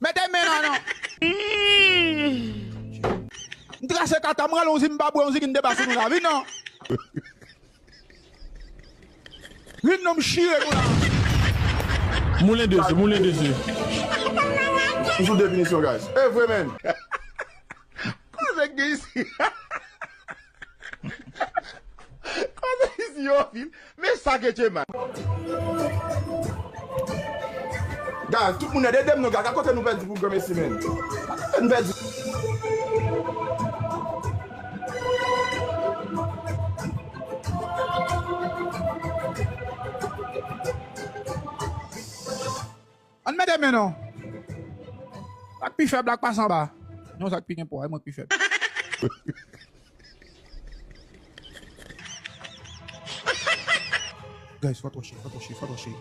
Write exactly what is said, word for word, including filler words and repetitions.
Mete men la non. M trase kata, m rale yon zin, m pa bwè yon zin ki m te ba sou nou la, vin non. Vin non, m chire nou la. Moulen de ze, moulen de ze. M sou definisyon, guys. E vre, men. Koze k gen isi? Koze isi yo fin. Men sa ke che man. Guys, tout moun ede m non, guys. Akote nou pèdi pou granmesi, men. Akote nou pèdi. Ann mete men non. Sa k pi fèb la k pase anba. Non, sa k pi gen pwa, e mwen k pi fèb. Guys, fò twache, fò twache, fò twache.